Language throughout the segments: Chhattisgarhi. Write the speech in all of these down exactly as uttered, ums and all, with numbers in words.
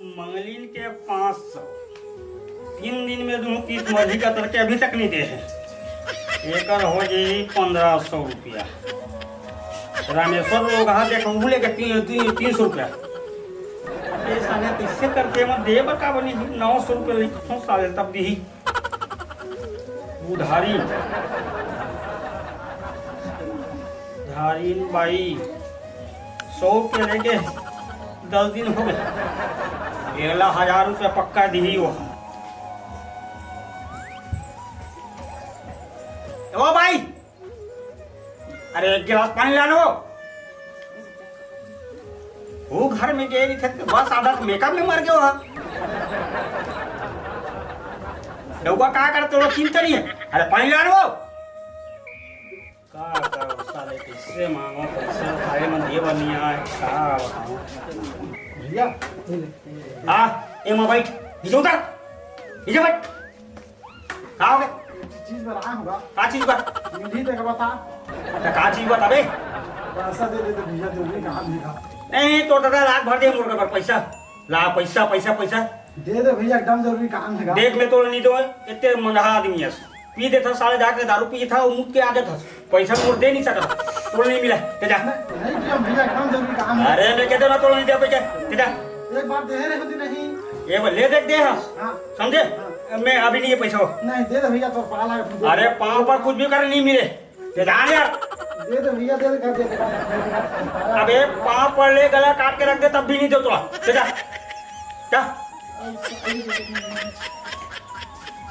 मंगलिन के पाँच सौ, तीन दिन में दूँ किस्त, मझी का तरके अभी तक नहीं दे हे। एकर हो जाही पन्द्रह सौ रुपया। रामेश्वर लोग हाँ देख, वो लेके तीन, तीन, तीन सौ रुपया। ये साले कैसे करके मैं दे बता बनी, नौ सौ रुपया लेके साले तब दी। उधारी, उधारी बाई, सौ के लेके दस दिन हो गए, एला हजार रुपया पक्का दिही वो। ओ भाई, अरे एक गिलास पानी लानो। वो घर में गए नहीं थे तो बस आधा तो मेकअप में मर गयो हा। डउआ का कर, तोरो चिंता नहीं है। अरे पानी लानो। का करो साले, किससे मांगो पैसा, खाए मन ये बनिया है, का बताऊं। भैया, ये ले। आ, ए मां बैठ, नीचे उतर, नीचे बैठ। का हो गए? चीज बर आए हँव गा। का चीज बर? मिलही तेकर बता। त का चीज बताबे? पैसा दे दे तो भैया, जरूरी काम हे गा। नहीं, तो दादा लाख भर दे मोर कर पैसा। ला पैसा, पैसा, पैसा। दे दे भैया, एकदम जरूरी काम हे गा। देख, मैं तोला नहीं दूँ, इतने मंदहा आदमी हस। पी देथस साले, जाके दारू पी था, वो मुत के आ जाथस। पैसा मोर दे नहीं सकत, तोला नहीं मिला, ते जा। नहीं किया भैया, एकदम जरूरी काम हे। अरे, मैं कहते ना, तोला नहीं दे पैसा, ते जा। एक बार दे रहे होती नहीं। ये बोल, ले देख दे हस। हाँ। समझे? हाँ। मैं अभी नहीं है पैसा। नहीं, दे दे भैया, तो पाला है, दे दे। अरे, पाँव पर कुछ भी कर, नहीं मिले। दे दे यार। दे दे भैया, दे दे, दे दे। अबे, पाँव पर ले, गला काट के रख दे, तब भी नहीं दो तो। दे जा। जा।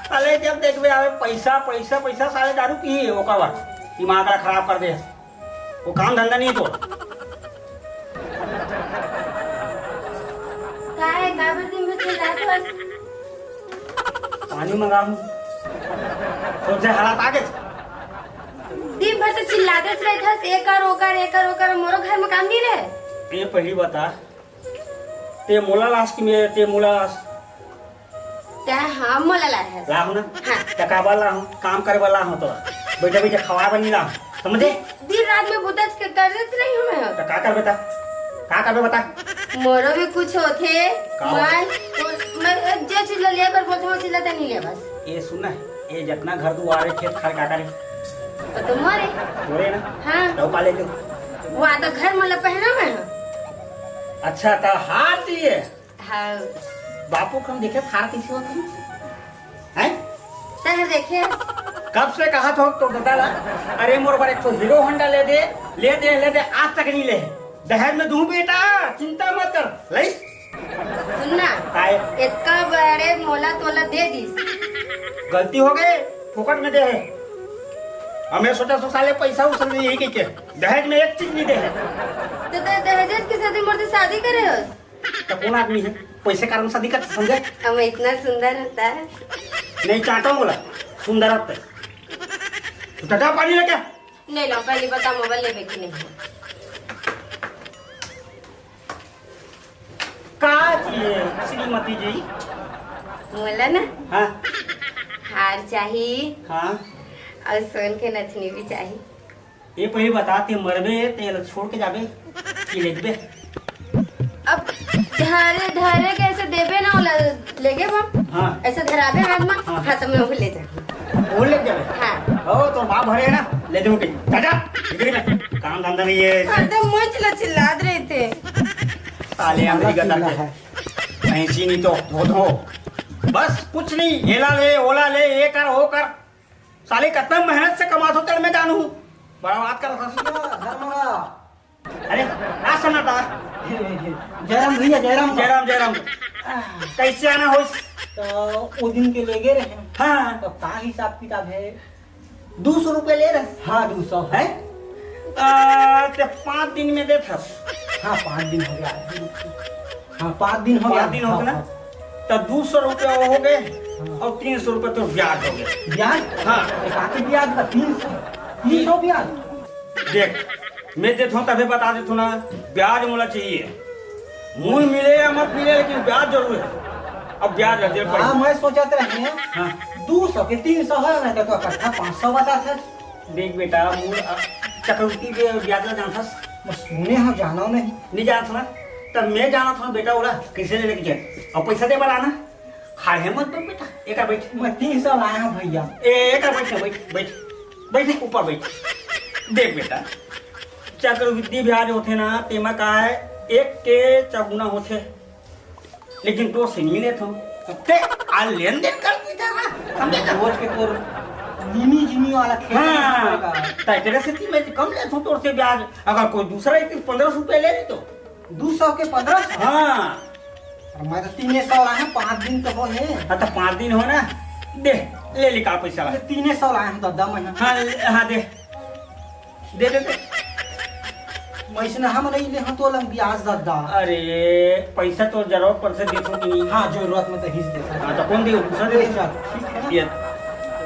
साले जब देखबे आवे पैसा, पैसा, पैसा, साले दारू पी ओकर बाद दिमाग ला खराब कर दे। वो काम धंधा नहीं है तो। का है, काबर दिन भर चिल्लात हस? पानी मंगाहूं। सोचे हालात आगे। दिन भर तो चिल्लाते रहत हस, एकर ओकर, एकर ओकर, मोरो घर में काम नहीं रहे। ये पहली बता, ते मोला लास कि मैं, ते मोला लास? तैं हाँ मोला लाए हस। लाहूं ना? हाँ। त काबर लाहूं? काम करे बर लाहूं तो। बैठे बैठे खवाए बर नहीं लाहूं। समझे? दिन रात में बुतच के करत रही हूँ मैं। त का करबे त? का करबे बता? मोरो भी कुछ होथे। का होथे? मैं, तो, मैं जे चीज ला ले बर बोलते, वो चीज ला त नहीं ले बस। ये सुन ना, ये जितना घर दुआर है, खेत खार का करे? वो तो मोरे। मोरे ना? हाँ। तो का लेते? वो आधा घर मतलब पहना मैं हूँ। अच्छा, त हार चाहिए? हाँ। बापू, हम देखे फार कैसे होते हैं? हैं? तैं देखे? कब से कहा था तो बता ला। अरे मोर बर एक ठो हीरो होंडा ले दे, ले दे, ले दे, आज तक नहीं ले। दहेज में दूं बेटा, चिंता मत कर। लई? सुन ना, काय? इतना बड़े मोला तोला दे दीस। गलती हो गई, फोकट में दे है। हमें सोचा सो साले पैसा उसल नहीं है कि क्या? दहेज में एक चीज नहीं दे है। तो दे-, दहेज के साथ मोर से शादी करे हो? त कोन आदमी है? पैसे कारण शादी कर, समझे? अब मैं इतना सुंदर होता है। नहीं चाहता हूँ बोला, सुंदर होता है। तो टटा पानी लेके। नहीं लो, पहले बता मोबाइल लेबे कि नहीं? का चाहिए श्रीमती जी? मोला ना? हाँ। हार चाही। हाँ। और सोन के नथनी भी चाही। ये पहले बता, ते मरबे, ते एला छोड़ के जाबे कि लेगबे? अब धरे, धरे के ऐसे देबे ना, ओला लेगे बा। हाँ। ऐसे धराबे हाथ में, हाँ। हाथ में वो ले जा। वो ले जाबे? हाँ। ओ, तोर बाप भरे है ना, ले दे उठे। जा, जा, बिक्री में। काम धंधा नहीं है। हरदम मोच ला चिल्लात रहते। साले अमेरिका साला तक चिल्ला के। है। भैंसी नहीं तो धो धो। बस कुछ नहीं, एला ले, ओला ले, ये कर, वो कर। साले कतना मेहनत से कमात हो, तेल में जानू। बड़ा बात कर रहा था। धर्मवा। अरे, आ सन्नाटा। जयराम भैया, जयराम। जयराम, जयराम। कैसे आना होइस? तो वो दिन के लेगे रहे। हाँ। तो का हिसाब किताब है? दो सौ रुपये ले रहे। हाँ, दो सौ। है? आ, ते पाँच दिन में देथस। हाँ, पाँच दिन हो गया। हाँ, पाँच दिन हो गया। पाँच दिन हो गया ना? हाँ। तो दो सौ रुपया हो गए हाँ। और तीन सौ रुपया तो ब्याज हो गए। ब्याज? हाँ। एक आके ब्याज का तीन सौ, तीन सौ ब्याज? देख, मैं देता हूँ तभी बता देता हूँ ना, ब्याज मोला चाहिए। मूल मिले या मत मिले, लेकिन ब्याज जरूर है। अब ब्याज है, दे हाँ, पड़ी। मैं सोचत रहे हैं, हाँ। दो सौ के तीन सौ है ना, तो इकट्ठा पाँच सौ बता था। देख बेटा, मूल, अ, चक्रवृद्धि ब्य-, ब्याज ला जानथस? मैं सुने हँव, जानो नहीं। नहीं जानत ना? तब मैं जानत हँव बेटा, ओला कइसे लेने के जाए। अउ पैसा दे बर आना। खाए मत दो बेटा, एकर बैठ। मैं तीन सौ लाए हँव भैया। ए, एकर बैठ, बैठ, बैठ, बैठ, ऊपर बैठ। देख बेटा, चक्रवृद्धि ब्याज होथे ना, तेमा का है, एक के चौगुना होथे, लेकिन तोर से नहीं लेत हँव। ते आ लेन देन कर दी था ना, समझे ना? रोज के तोर जिमी जिमी वाला खेल हाँ, होगा। त एकरे सेती मैं कम लेत हँव तोर से ब्याज। अगर कोई दूसरा एक दिन पन्द्रह सौ रुपया ले ले तो दू सौ के पन्द्रह सौ? हाँ। अरे मैं तो तीने सौ लाए हँव, पाँच दिन तो हो हे। हाँ, तो पाँच दिन हो ना, दे, ले निकाल पैसा ला। ये तीने सौ लाए हँव दादा मैं। हाँ, ले, हाँ, दे, दे, दे, दे। मैं इसने हम नहीं ले हँव तो लंग ब्याज दादा। अरे, पैसा तो जरूरत पर से देखो कि नहीं? हाँ, जरूरत में तो हिस देता। हाँ, तो कौन दे? दूसरा दे। ले चल, ठीक है ना? ये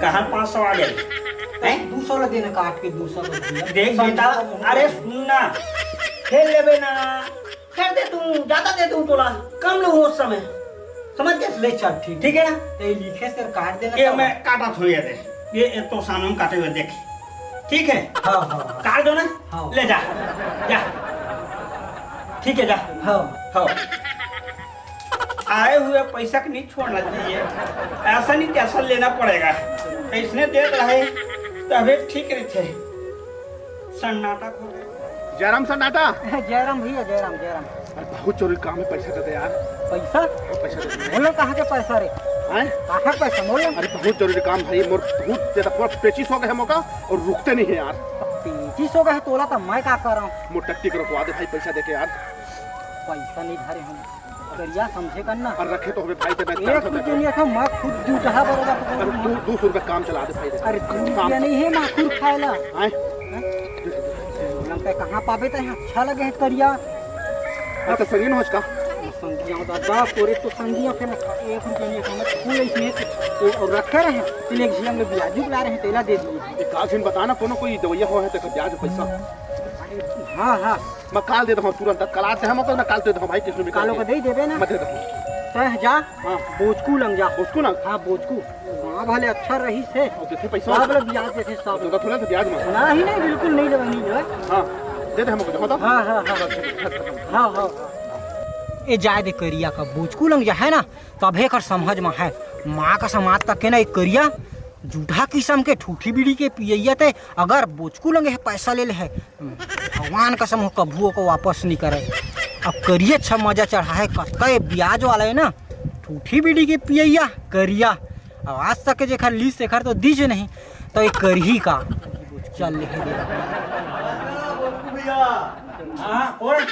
कहाँ पाँच सौ आ गए? हैं? दू सौ ला देना काट के, दू सौ ला देना। देख बेटा, अरे सुन ना, खेल लेबे ना, फेर दे दूँ, ज्यादा दे दूँ तोला, कम लूँ उस समय, समझ गए? ले चल, ठीक। ठीक है ना? ते लिखे से काट देना ये तब। मैं काटा थोड़ी है, ये, ये तो सामने काटे हुए देख, ठीक है? हाँ, हाँ, हाँ। काट दो ना, हाँ। ले जा, जा, ठीक है, जा। हाँ। हाँ। आए हुए पैसा के नहीं छोड़ना चाहिए, ऐसा नहीं तैसा लेना पड़ेगा, इसने देत रहे तबे ठीक रहते। सन्नाटा खो गया। जयराम सन्नाटा। जयराम भैया, जयराम, जयराम। अरे बहुत जरूरी काम है, पैसा दे दे यार। पैसा? हाँ, पैसा दे दे। बोलो कहाँ के पैसा रे? हैं? कहाँ के पैसा बोलो? अरे बहुत जरूरी काम भाई, मोर बहुत ज्यादा पूरा पेचिस हो गया है मौका और रुकते नहीं है यार। पेचिस हो गया है तोला तो मैं का कर रहा हूँ? मोर टट्टी को रुकवा दे भाई, पैसा दे के यार। पैसा नहीं धरे हम। करिया समझे कर ना। और रखे तो हमें भाई के मैं एक रुपये नहीं था, मैं खुद जूठा बरोबर अरे पकड़ूँ। दो, दो सौ रुपये काम चला दे भाई रे। अरे दो काम। रुपया नहीं है माखुर खाए ला। आए? हैं? बोलन पे कहाँ पाबे तो अच्छा लगे है करिया। अच्छा संगीन हो का? संगिया दादा, तोरे तो संगिया फिर एक रुपया नहीं है, मैं फूल इसमें तो और रखे रहे, तीन एक जीएम में ब्याजू ला रहे हैं, तेला दे दिए। एक आध दिन बताना, कोनो कोई दवाइया हो है तो ब्याज पैसा। हाँ, हाँ। मैं काल दे दहूँ तुरंत, कल आते हम तो ना काल दे दहूँ भाई, किसने भी कालो करके। का दे देबे ना। मैं दे दहूँ। तय जा, हाँ। बोचकू लंग जा। बोचकू लंग? हाँ, बोचकू। हाँ, भले अच्छा रही से। और देखे पैसा? सब लोग ब्याज देखे सब। तो थोड़ा सा ब्याज में। नहीं, नहीं, बिल्कुल नहीं लेवे, नहीं लेवे। हाँ, दे दे हमको, देखो तो। हाँ, हाँ, हाँ। हाँ, हाँ। ए जाए दे करिया का बोचकू लंग जा है ना, तभे कर समझ में है। माँ का समाज तक के ना एक करिया जूठा किस्म के ठूठी बीड़ी के पियैया ते अगर बोचकू लंगे है पैसा ले ले है, भगवान कसम हो, कभू ओको वापस नहीं करे। अब करिया अच्छा मजा चढ़ा है, कतका ये ब्याज वाला है ना, ठूठी बीड़ी के पियैया करिया। अब आज तक के जेखर लीस तेखर तो दीज नहीं, तो ये करही का? चल ले दे। भैया। हाँ, कौन?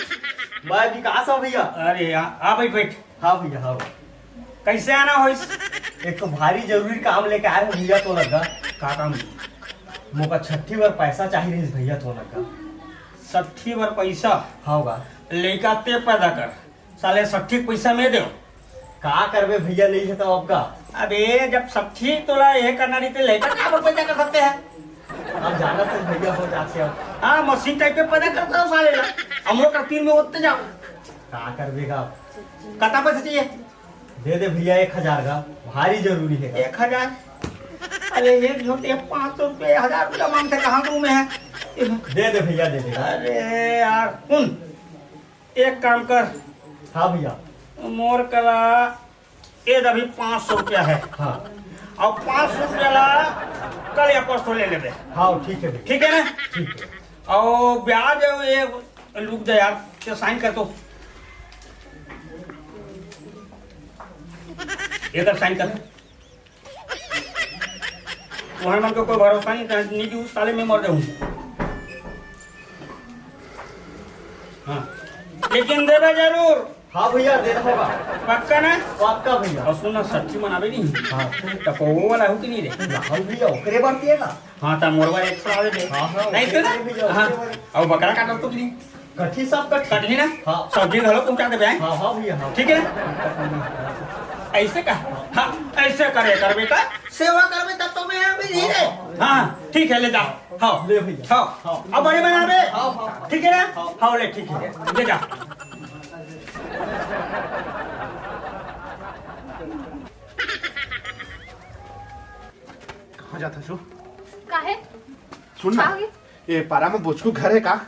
मैं विकास हूँ भैया। अरे, आ, आ भाई, बैठ। हाँ भैया, हाँ। कैसे आना होइस? एक तो भारी जरूरी काम लेके आए हूँ भैया, तो लगा। का काम? मोका छट्ठी बर पैसा चाहिए रहिस भैया, तो लगा। छट्ठी बर पैसा? हाँ बा। लइका ते पैदा कर, साले छट्ठी के पैसा में दे। का करबे भैया, नहीं है तो आपका। अबे जब छट्ठी तोला ये करना नहीं तो लइका का बर पैदा कर सकते हैं? आप जाना से भैया हो जाते हो। हाँ, मशीन टाइप पे पैदा करता हूँ साले ला। हम लोग का तीन में होते जाओ। का करबे का? कता पैसा चाहिए? दे दे भैया, एक हजार का, भारी जरूरी है। एक हजार? अरे, एक झोंटे पाँच सौ रुपये, हजार रुपया मांगते, कहाँ दूँ मैं? दे दे भैया, दे दे। अरे यार, सुन, एक काम कर। हाँ भैया। मोर करा, ये अभी पाँच सौ रुपया है। हाँ। और पाँच सौ रुपया ला कल या परसों ले लेबे। हाँ, ठीक है भैया। ठीक है ना? ठीक है। और ब्याज ये लुक दे यार, ये साइन कर दो। इधर साइन कर। वहाँ मन को कोई भरोसा नहीं, नहीं कि उस साले में मर जाऊँ। हाँ, लेकिन देबे जरूर। हाँ भैया, देना होगा। पक्का ना? पक्का भैया। और सुन ना, छट्ठी मनाबे नहीं। हाँ। तो वो वाला हो कि नहीं रे? राहुल भैया, ओकरे बात ये ना। हाँ, त मोर बर एक ठो लावे दे। हाँ, हाँ, नहीं तो ना? ओकरे भैया, हाँ। ओकरे बर। और बकरा काटब तो कि नहीं? कटही सब कटही। कटही ना? हाँ। सब्जी घलो पहुंचा देबे, हैं? हाँ, हाँ भैया, हाँ। ठीक है? ऐसे का? हाँ, ऐसे करे करबे त सेवा करबे तब तो मैं अभी नहीं रे। हाँ, ठीक है, ले जा। हाँ। ले भैया। हाँ। हाँ। अब बड़े बनाबे। हाँ, हाँ। ठीक है ना? हाँ। हाँ, ले, ठीक है। ले जा। कहाँ जात हस? काहे? सुन ना, का होगे? ये पारा में बोचकू घर है का?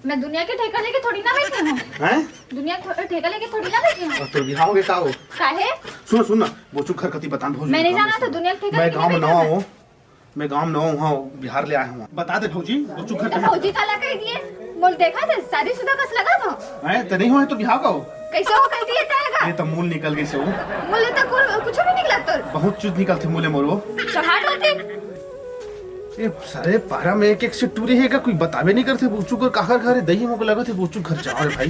मैं दुनिया के ठेका लेके थोड़ी ना बैठी हूँ। हैं? दुनिया के ठो-, ठेका लेके थोड़ी ना बैठी हूँ। और तोर बिहाव हो गे का हो? काहे? सुन, सुन ना, बोचू घर कती बतान भूल मैं नहीं जाना था दुनिया के ठेका मैं लेके गाँव में बैठी नवा हूँ। हूँ, मैं गाँव में नवा हूँ, बिहार ले आया हूँ। बता दे भौजी, बोचू घर तो कहाँ? भौजी काला कह दिए, मोल देखा थे, शादीशुदा कस लगा था। हैं, ते नहीं हुआ है तो बिहाव का हो? कैसे हो कह दिए तय का? ये तो मूल निकल गई से वो। मूल तो कुछ भी निकला तो। बहुत चीज निकल थे मूले मोरो। चढ़ाट होते। ए, सारे पारा में एक एक से टूरी हे का, कोई बताबे नहीं करथे। बोचू कर काकर घर हे, दही मोके लगथे बोचू घर जाओ रे भाई।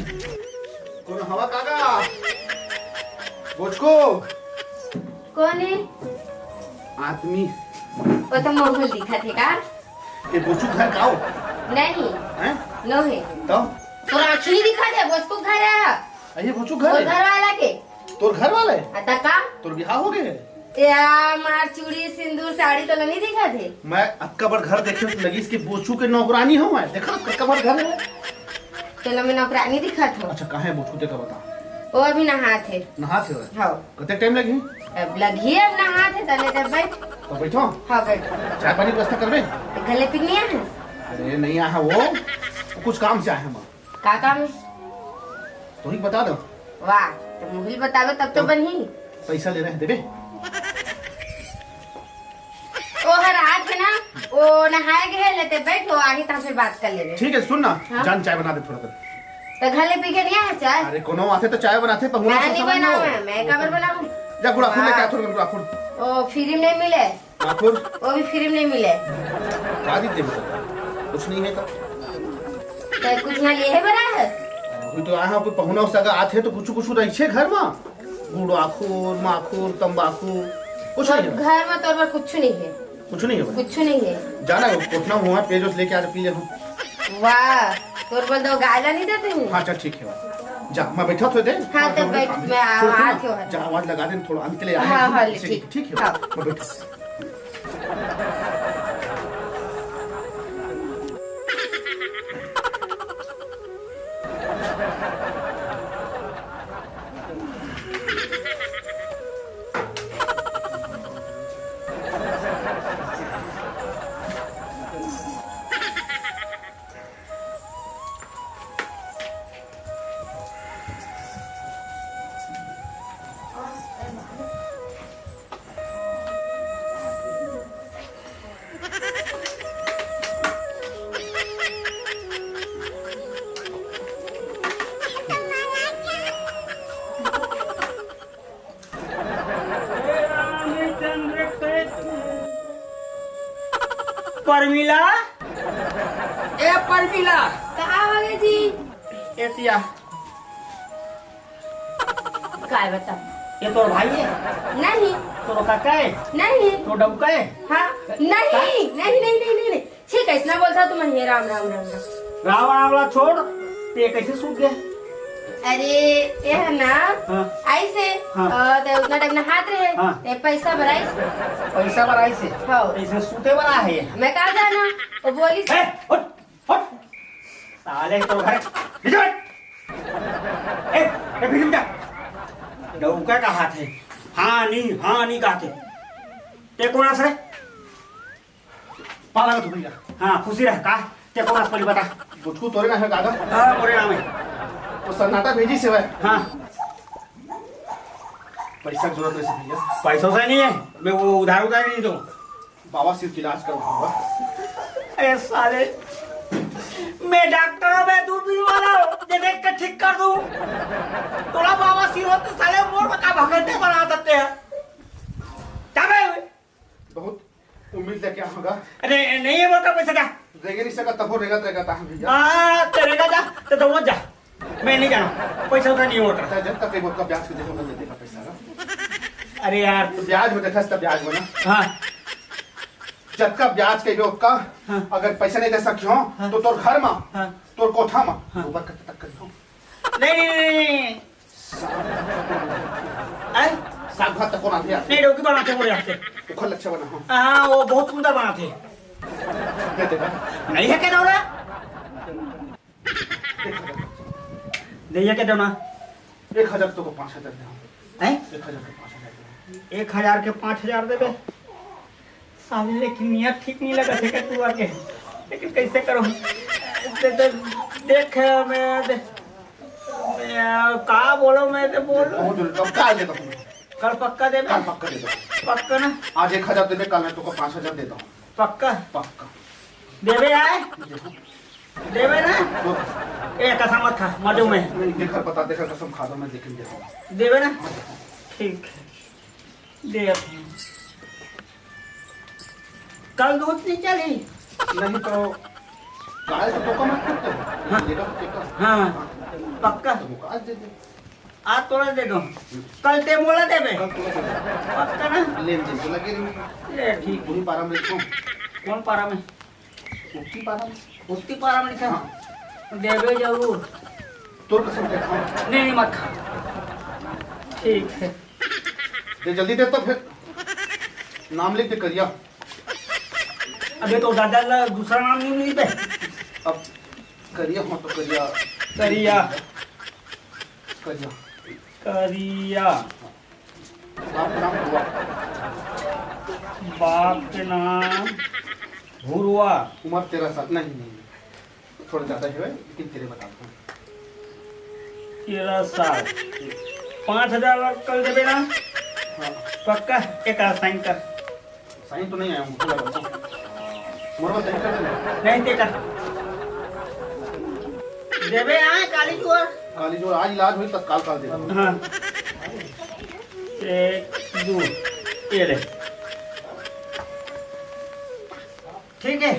कोन हवा काका? बोचको। कोन हे? आदमी। वो तो मोहन दिखत हे का? ए, बोचू घर का हो? नहीं। हैं? नो हे। तो? तोर आँखी नहीं दिखत हे, बोचको घर हे। अरे, बोचू घर वो हे? घर वाला के। तोर घर वाला हे? अ, त का? तोर बिहाव हो गे हे? या, मार चूड़ी, सिंदूर, साड़ी तो नहीं दिखा थे। मैं अतका बड़ घर देखे तो लगिस कि बोचू के नौकरानी हो मैं। देखा अतका बड़ घर हे। चलो, मैं नौकरानी दिखा था। अच्छा, कहाँ हे बोचू, देखा बता। वो अभी नहात हे। नहात हे? हाँ। कते टाइम लगी? अब लगी, अब नहात हे, तने तब बैठ। तो बैठो। हाँ, बैठ। चाय पानी व्यवस्था करबे? तो घर ले पिकनिक आए हैं? अरे, नहीं आया वो, कुछ काम से आया है मैं। का काम हे? तुही बता दो। वाह, तो मुही बतावे तब तो तो बनही। पैसा ले रहे हैं, देबे? ओ हर आज के ना, ओ नहाए गए लेते बैठ, वो आगे तहाँ फिर बात कर लेबे। ठीक है, सुन ना, हाँ? जान चाय बना दे थोड़ा देर। तो घर ले पी के नहीं आया चाय? अरे कोनो आथे तो चाय बनाथे, पहुना मैं से नहीं समझ लो। बनाऊँ, मैं काबर बनाऊँ? जा गुड़ाखुर लेके आ, हाँ। थोड़ा गुड़ाखुर। ओ फ्री में नहीं मिले। माखुर? वो भी फ्री में नहीं मिले। का दी देबे? कुछ नहीं है तो। तो कुछ ना लिए है बड़ा है? अभी तो आया कोई पहुना सगा आथे तो कुछ कुछ रहिछे घर में। गुड़ाखुर, माखुर, तंबाकू, कुछ नहीं है। घर में तोर बर कुछ नहीं है। कुछ नहीं है भाई? कुछ नहीं है। जाना है, कोठना हुआ, पेज उस लेके आज पी ले हम। वाह, तोर बर दो गाय ला नहीं देते हूँ। हाँ, चल ठीक है भाई। जा, मैं बैठा थोड़ी देर। हाँ, तो बैठ, मैं सुन, सुन, आवाज हो। जा, आवाज लगा दे, थोड़ा अंत के लिए आए हाँ, हैं। हाँ, ठीक, ठीक है, हाँ। मैं बैठा। परमिला, ए परमिला। का हो गे जी? ए सिया। काय बता? ये तोर भाई है? नहीं। तोर काका है? नहीं। तोर डौका है? हाँ। नहीं, का? नहीं, नहीं, नहीं, नहीं, नहीं। ठीक है, इतना बोलता तुम, हे राम, राम, राम, राम। राम, राम ला छोड़, ते कैसे सूत गए? अरे, ये है ना, हाँ। ऐसे, हाँ। अ, ते उतना टाइम नहात रहे, हाँ। ते पैसा बर आइस। पैसा बर आइस? हाँ। ऐसे सूते वाला है। मैं कहाँ जाना? वो बोली ए, उठ, उठ। साले तो घर, नीचे बैठ। ए, ए, फिर जा। डौका का हाथ है। हाँ, नहीं, हाँ, नहीं कहते। ते कौन आस रे? पाला का तू भैया। हाँ, खुशी रह का। ते कौन आस पहले बता। बुचकू तोरे नाम है काका? हाँ, मोरे नाम है। तो सन्नाटा भेजी से वह। हाँ। पैसा की जरूरत है भैया। पैसों से नहीं है, मैं वो उधार उधार नहीं दूँ। बाबा सिर के इलाज करवाऊंगा। ए साले, मैं डॉक्टर हूँ, मैं दूरबीन वाला हूँ, जे देख के ठीक कर दूँ। तोला बाबा सिर होते साले मोर का भगते बना देते हैं। क्या बे? बहुत उम्मीद लेके आऊंगा। अरे, नहीं है वो का पैसा, जा। रेगे नहीं सका, तब वो रेगा, रेगा ता हम भैया। हाँ, तो रेगा जा, तो दौड़ो जा। मैं नहीं जाना, पैसा उठा नहीं होता। अच्छा, जब तक वो का ब्याज के देखो, मैं देगा पैसा ना। अरे यार। तो ब्याज में देखा, तब ब्याज में ना। हाँ। जब का ब्याज के लोग का, हाँ। अगर पैसा नहीं दे सकी हो, हाँ। तो तोर घर में, हाँ। तोर कोठा में, हाँ। ऊपर कब तक करी हो? नहीं, नहीं, नहीं, नहीं। आए? साग भात तक कौन आते हैं? नहीं, डौकी बनाते हैं, बोले आते। उखल अच्छा बना, हाँ। हाँ, वो बहुत सुंदर बनाते हैं। दे देगा। नहीं है क्या डौरा? दे ये क्या डौरा? एक हजार तो को पाँच हजार दे। हैं? एक हजार तो पाँच हजार दे। एक हजार के पाँच हजार देबे? साले, लेकिन नियत ठीक नहीं लगा थे तू आके। लेकिन कैसे करो? दे दे। देख, मैं, मैं का बोलो, मैं तो बोलो। बहुत जरूरी, अब काल देता हूँ। कल पक्का देबे? काल पक्का देता हूँ। पक्का ना? आज एक हजार देबे, काल मैं तोका पाँच हजार देता हूँ। पक्का? पक्का। देबे आय? देबे ना? तो ए, कसम मत खा, मर जाऊँ मैं। नहीं, देखा पता, देखा कसम खा दो, मैं लेकिन देता हूँ। देबे ना? ठीक है। दे अपने। कल दूध नहीं चली? नहीं तो काल तो तोका मत करते हो। हाँ। ये तो के का? हाँ। हाँ। पक्का? तो आज दे दे। आज तोला दे दो। कल ते मोला देबे? कल तोला दे दे। पक्का ना? लेन देन तो लगे रही। ले ठीक। वही पारा में लिखो। कौन पारा में? उत्ती पारा में। उत्ती पारा में लिखा? हाँ। देबे जरूर। तोर कसम के खाओ। नहीं, नहीं, मत खा। ठीक है। दे जल्दी दे तो फिर। नाम लिख दे करिया। अबे तो दादा ला दूसरा नाम नहीं मिलते। अब करिया हो तो करिया। करिया। करिया। करिया। बाप नाम हुआ। बाप के नाम भुरवा। उम्र तेरह साल, नहीं, नहीं, थोड़ा ज्यादा ही है, लेकिन तेरे बता दो। तेरह साल। पाँच हजार कल देबे ना? हाँ। पक्का? एक साइन कर। साइन तो नहीं आया, मुझे लगा था। मोर बस साइन कर देना। नहीं, ते कर। देबे आय, काली जुवर। काली जुवर, आज इलाज हुई, तत्काल काल दे। हाँ। एक, दो, ये ले। ठीक है,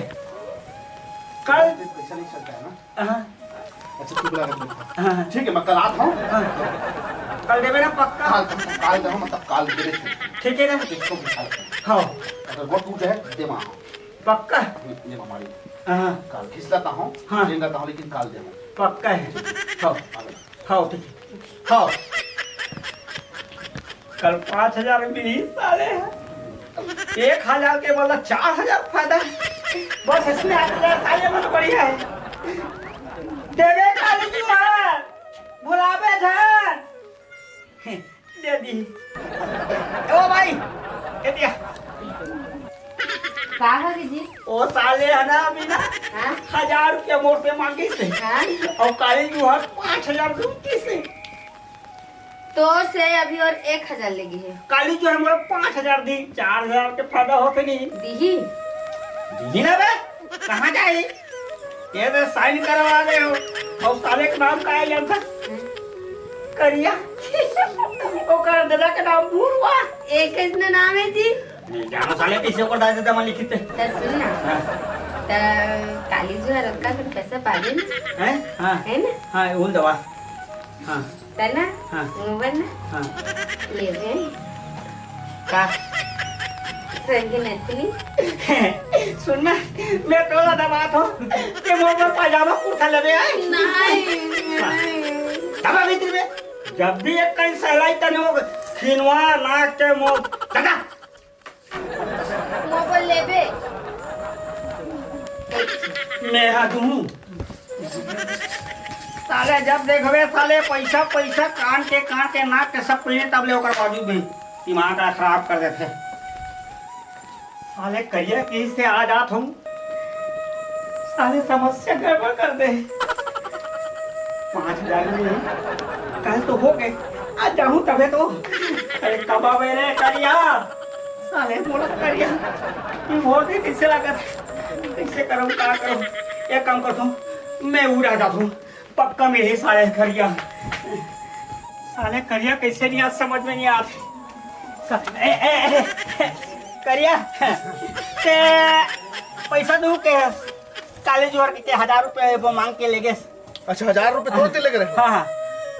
कल पैसा नहीं चलता है ना? हाँ। अच्छा, तू बुला के बैठा। हाँ। ठीक है, मैं कल आता हूँ। हाँ। कल देबे ना पक्का? काल, काल दे, मतलब काल दे दे। ठीक है ना? एक सौ बीस। हाँ। अगर वो टूट जाए, दे माँ। पक्का? दे माँ मारी। हाँ। काल खींच लेता हूँ, हाँ। लेन लेता हूँ, लेकिन काल दे माँ। पक्का है। हाँ। हाँ, ठीक है। हाँ। कल पाँच हजार मिली साले। एक हजार के बदला चार हजार फायदा। बस इसमें आठ हजार साले मन बढ़िया है। देवे काली जुहार, भुलावे झन। दे दी। ओ भाई, दे दिया। का हो दीदी? ओ साले है ना अभी ना, हाँ? हजार रुपया मोर से मांगिस हे। हाँ? अउ काली जुहार पाँच हजार लूटिस हे। तो से अभी अउ एक हजार लेगे हे। काली जुहार मोर पाँच हजार दी, चार हजार के फायदा होते नहीं। दीही? दीही ना बे, कहाँ जाही? ये तो साइन करवा दे हो। अउ साले के नाम का है जानता? करिया। ओकर दादा के नाम भुरवा। एक कैसने नाम है जी? नहीं जानो साले, कैसे ओकर दादा दादा लिखित हे। त सुन ना। हाँ। त काली जुहार ओकर फिर पैसा पाबे ना? हैं? हाँ। है ना? हाँ, उन दवा। हाँ। त ना? हाँ। मोबाइल ना? हाँ। ले ले। का? संगी नथनी। सुन ना, मैं तोला दबात हो, ते मोर बर पायजामा कुर्ता लेबे आय। नहीं, नहीं। दबा भीतर में, जब भी एक कहीं सहलाई तने हो, खिनवा नाक के मोर, दादा। मोर बर लेबे। मैं हा दूँ। साले जब देखबे साले पैसा, पैसा, कान के, कान के, नाक के सब पीने, तब ले ओकर बाजू में दिमाग ला खराब कर देथे। साले करिया कहिस ते आ जात हूँ, साले समस्या गड़बड़ कर दे। पाँच हजार में कल तो हो गए, आज जाहूँ तभे तो। अरे कब आवे रे करिया? साले मोला करिया, ये बहुत ही कैसे लागत, कैसे करूँ, का करूँ? एक काम करता हूँ, मैं उड़ा जाता हूँ, पक्का में ही साले करिया। साले करिया कैसे नहीं आज समझ में नहीं आत। सा-, ए, ए, ए, करिया, ते पैसा दूँ के? काली जुहार के हजार रुपया वो मांग के ले गए। अच्छा, हजार रुपया तोर ते ले गए? हाँ, हाँ।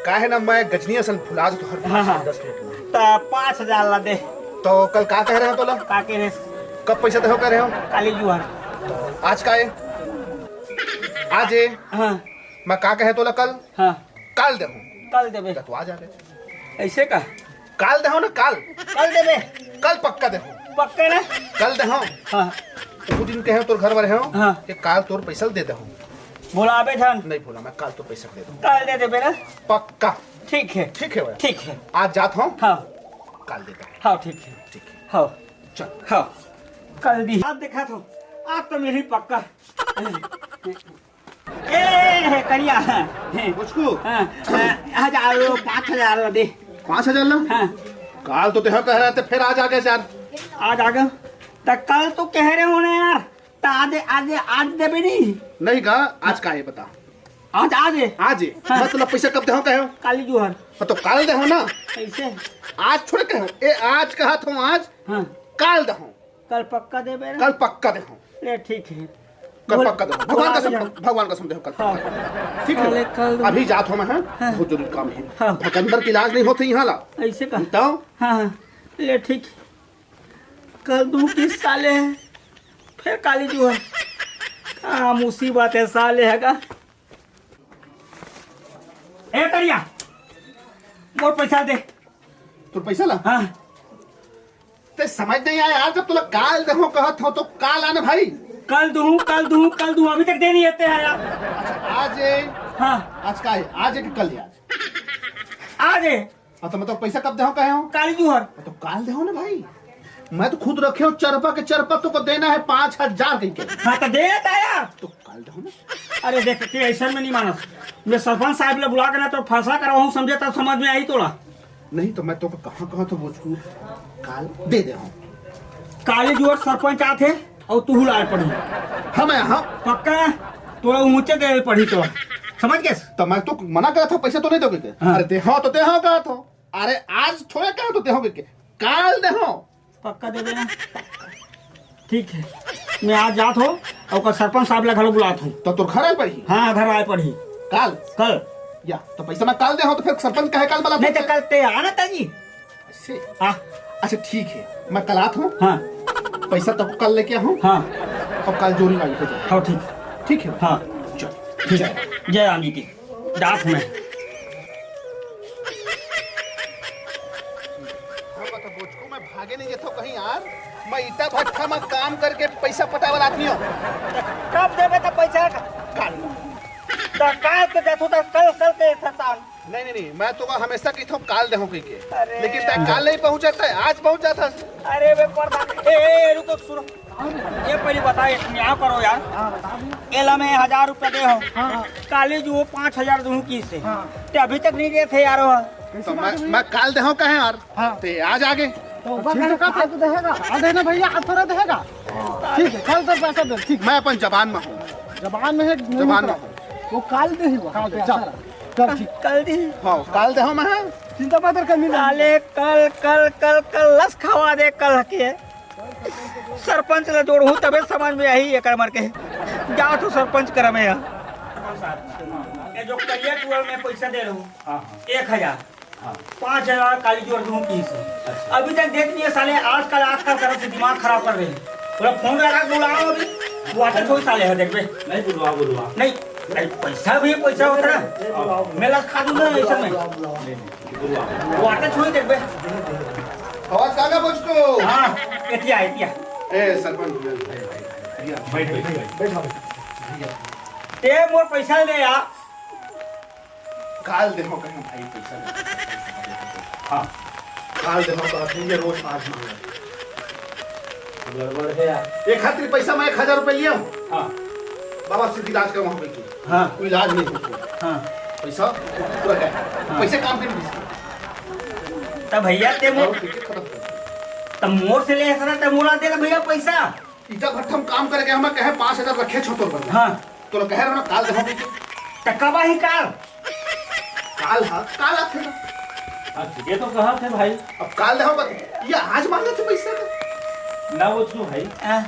का है ना, मैं गजनी असन भुला जाता हूँ हर हाँ, हाँ। दस मिनट में। त पाँच हजार ला दे। तो कल का कह रहे हो तोला? का कह रहे? कब पैसा देहूँ कह रहे हो? काली जुहार। आज का है? आज है? हाँ। मैं का कहे तोला कल? हाँ। काल देहूँ। काल देबे। तो आ जा रे। ऐसे का? काल देहूँ ना, काल। कल देबे। कल पक्का देहूँ। पक्का ना? कल देहूँ। हाँ। वो दिन कहे तोर घर वाले हो हाँ। कि काल तोर पैसा दे देहूँ। भुलाबे झन। नहीं भूला, मैं काल तोर पैसा दे दूँ। काल दे देबे ना? पक्का। ठीक है। ठीक है भाई। ठीक है। आज जात हूँ। हाँ। काल देता हूँ। हाँ, ठीक है। ठीक है। हाँ। चल। हाँ। कल दी। आज देखा तो, आज तो मेरी पक्का। ए, करिया। बुचकू। हाँ, हाँ, हजार, पाँच हजार दे। पाँच हजार ला? हाँ। काल तो तेहा कहे रहे थे, फेर आज आ गे यार। आज आ गे? त काल तो कहे रहे हो ना यार, त आज, आज, आज देबे नहीं। नहीं गा, आज का हे बता? आज, आज हे। आज हे? हाँ। मतलब पैसा कब देहूं कहे हो? काली जुहर। हाँ, तो काल देहूं ना। कैसे? आज थोड़े कहे हो। ए, आज कहत हूँ आज। हाँ। काल देहूं। कल पक्का देबे ना? कल पक्का देहूं। ले, ठीक हे। कल बोल, पक्का देहूं। भगवान बोला कसम, जा। भगवान कसम देहूं कल हाँ। पक्का। ठीक हे? काले, काल देहूं। अभी जात हूँ मैं, हाँ? हाँ। बहुत जरूरी काम हे। हाँ। भकंदर के इलाज नहीं होते यहाँ ला। ऐसे का? बताओ। हाँ, हाँ। ले, ठीक हे। कल दूं किस्त साले हे, फेर काली जुहर। का मुसीबत हे साले हे का। ए तरिया, मोर पैसा दे। तोर पैसा ला? हाँ। ते समझ नहीं आया यार, जब तोला काल देहूं कहत हूं तो काल आने भाई। कल दूं, कल दूं, कल दूं, अभी तक दे नहीं आते हैं यार। अच्छा, आज हे। हाँ। आज का हे? आज हे कि कल हे आज? आज हे। हाँ, तो मतलब पैसा कब देहूं कहे हो? काली जुहर। हाँ, तो काल देहूं ना भाई। मैं तो खुद रखे हूँ चरपा के, चरपा तोको देना हे पाँच हजार कहिके। हाँ, तो दे देता यार। तो काल देहूं ना। अरे देख, ते ऐसन में नहीं मानस। मैं सरपंच साहब ला बुला के ना तो फैसला करवाहूँ, समझे, तब समझ में आही तोला। नहीं तो मैं तोको कहाँ, कहाँ तो बोचकू काल दे देहूं। काली जुहर सरपंच आथे। अउ तुहू ला आय पड़ही। हम आय, हाँ। पक्का? तोला ऊंचे देवे पड़ही तोला। समझ गेस? त मैं तो मना करत हूँ, पैसा तो नहीं दोगे के? हाँ। अरे देहूं तो देहूं कहत हूँ। अरे आज थोड़े कहत हूँ देहूं के, काल देहूं। पक्का देबे ना? ठीक हे, मैं आज जात हूँ अउ ओकर सरपंच साहब ला घलो बुलात हूँ। त तोर घर आय पड़ही? हाँ, घर आय पड़ही। काल? कल। या, त पैसा मैं काल देहूं त फेर सरपंच काहे काल बुलात हस? नहीं त कल ते आना ताजी। ऐसे? हाँ। अच्छा, ठीक हे, मैं कल आत हूँ। हाँ। पैसा तब कल लेके आहूँ। हाँ। अउ कल जोरी वाली हो जाए। हाँ, ठीक। ठीक हे? हाँ। चल, ठीक। जय राम जी की। जात हूँ मैं। हाँ, बता, बोचकू, मैं भागे नहीं जाता हूँ कहीं यार। मैं ईटा भट्ठा में काम करके पैसा पटावल आदमी हूँ। कब देबे त पैसा? कल। त काल के जाथू त कल, कल के थतान। नहीं, नहीं, नहीं, मैं तो हमेशा कहिथों काल देहूं कहिके। अरे लेकिन तैं यार। काल नहीं पहुंचा, तैं आज पहुंच जाथस। अरे बे प्रधान, ए, ए, रुको, सुनो। ये पहले बता, ये तुम यहाँ करो यार। हाँ, बता दो। एला मैं हजार रुपया दे हूँ। हाँ। काली जो वो पाँच हजार दूँ किसे। हाँ। ते अभी तक नहीं देथे यार वो। कैसी तो बात मैं, हुई? मैं काल देहूं कहे यार। हाँ। ते आज आगे। तो ठीक है, काल तो देगा। काल देना भैया, आज थोड़ा देगा। ठीक है, काल तो पैसा दे, ठीक। मैं अपन जबान में हूँ। जबान में है, नहीं जबान में हूँ। वो काल दे ही वो, काल दे, चल। चल, ठीक। काल दे। हाँ, काल देहूं मैं। चिंता मत कर, मिल। साले कल, कल, कल, कल लस खवा दे कल के। सरपंच ला जोड़हूं तबे समझ में आही एकर मन के। जा तो सरपंच करा में यार। ये जो करिया टुअल में पैसा दे रहूं, हाँ, हाँ। एक हजार। हाँ। पाँच हजार काली जोर दूं तीस। अच्छा। अभी तक देख नहीं है साले, आजकल, आजकल करत से दिमाग खराब कर रहे हैं। पूरा फोन लगा के बुलाओ अभी। वो आते थोड़ी साले है, देख बे। नहीं बुलवा, बुलवा। नहीं, नहीं, पैसा भी पैसा होता है। नहीं, बुलाओ, बुलाओ। मेला खा दूंगा ऐसा में। बुलाओ, बुलाओ। नहीं, नहीं, बुलवा। वो आते थोड़ी देख बे। आवाज कागा मुझको? हाँ, एतिया, एतिया। ए, सरपंच। बैठ, बैठ, बैठ। बैठो, बैठो। ते मोर पैसा ले आ। काल देहूं कहे भाई, पैसा दे। हाँ। काल देहूं कहत हे, ये रोज पाँच मांगत हे। गड़बड़ है यार। एक खातिर पैसा मैं एक हजार रुपया लिया हूँ। हाँ। बाबा से इलाज करवाऊँ बेटी। हाँ। कोई इलाज नहीं होता। हाँ। पैसा पूरा गया। हाँ। पैसे काम के नहीं दिसते। तब भैया ते मो-, और टिकट खत्म कर। तब मोर से ले हंसना, तब मोला दे ना भैया पैसा। ईटा भट्ठा में काम करे के हमें कहे पाँच हजार रखे छो तोर बर। हाँ। तोला कहे रहो ना, काल देहूं कहिके। त कब आही काल? काल हा, काल आथे ना। हाँ, ठीक है, तो कहा थे भाई। अब काल देहूं बत-, ये आज मांगे थे पैसा का? ना वो छू भाई। हाँ।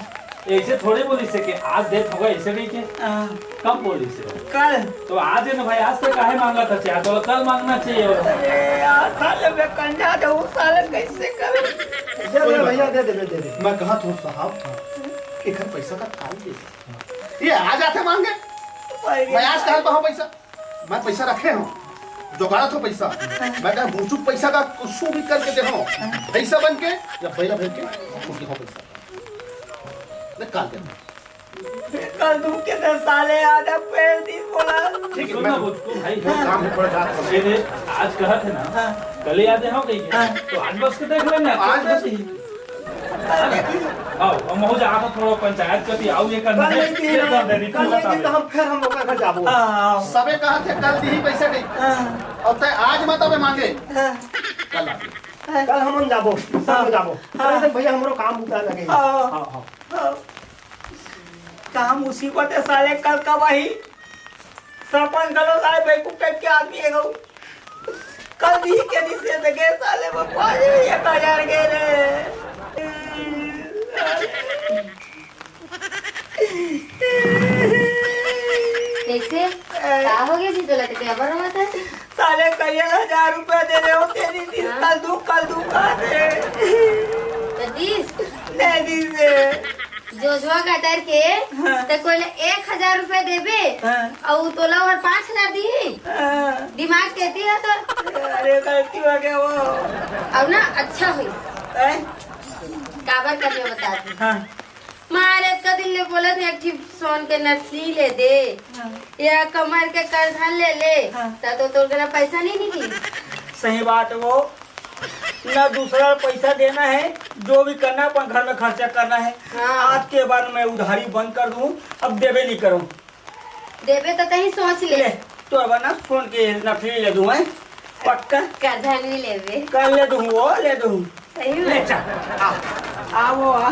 ऐसे थोड़े बोली से कि आज देत होगा, ऐसे नहीं के। हाँ। कब बोली से? कल। तो आज है ना भाई, आज तो काहे मांगा था, चाहे तो कल मांगना चाहिए। अरे यार, साले मैं कंजा जाऊँ, साले कैसे करूँ? दे दे भैया, दे दे, दे दे। मैं कहा था साहब, एक पैसा का काल दे। ये आ जाते मांगे। भाई, मैं आज कल पाऊँ पैसा? मैं पैसा रखे हूँ, जुगाड़त हूँ पैसा। मैं कहा, भूचुक पैसा का कुछ भी करके दे हूँ, पैसा बन के या बैला बन के, उनके हो पैसा। मैं काल दे। कल तुम कितने साले आ जा, पैर दी बोला। ठीक है, सुन ना, मैं वो तो भाई, वो काम में पड़ जाता हूँ। ये दे, आज कहा थे ना, हाँ। कल ही आते हो कहीं? हाँ। तो आज बस के देख लेंगे, आज आज बस बस ही। आओ, अब महू जात हो थोड़ा पंचायत कति, आओ ये कर कल दे, नहीं ये कर दे, कल नहीं बता दे। तो हम फिर हम लोग घर जाबो। हाँ, आओ। सबे कहा थे कल दी ही पैसा नहीं। हाँ। और तय आज मत अबे मांगे। हाँ। कल आ। कल हम जाबो, सब हाँ। जाबो। हाँ। अरे भैया हमरो काम बुता लगे। हाँ। हाँ, हाँ। हाँ। काम उसी को ते साले कल कब आई? सरपंच घलो साले बेवकूफ टाइप के आदमी हे गऊ। कल भी के दिन से देखे साले वो पाँच एक हजार के रे। कैसे? का हो गया जी तोला? ते अबर रोवत है? साले कल एक हजार रुपया दे रहे हो, तेरी दिन हाँ। कल दू, कल दू कहा थे। तो दीस? नहीं दीस है। जोजवा कतर के हाँ। ते कोई ले एक हजार रुपया देबे हाँ। अउ तोला और पाँच हजार दी। हाँ। दिमाग कहती है तो। अरे गलती हो गया वो। अब ना अच्छा हुई। हैं? काबर कर मैं बता दी। हाँ। मारे का दिन ले बोला था एक ठिप सोन के नथली ले दे हाँ। या कमर के करधन ले ले हाँ। ता तो तोर करा पैसा नहीं निकली। सही बात है वो। ना दूसरा पैसा देना है, जो भी करना अपन घर में खर्चा करना है। हाँ। आज के बाद मैं उधारी बंद कर दूँ, अब देबे नहीं करूँ। देबे तो तहीं सोच ले। ले, तो अब ना सोन के नथली ले दूँ, हैं? पक्का? करधन नहीं लेबे। कर ले दूँ, वो ले दूँ। सही में? ले चल, आ, आ वो आ।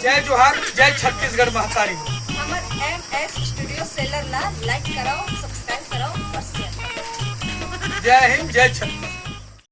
जय जोहार, जय छत्तीसगढ़ महतारी। हमर एम एस स्टूडियो सेलर ला लाइक कराओ, सब्सक्राइब कराओ और शेयर कराओ। जय हिंद, जय छत्तीसगढ़।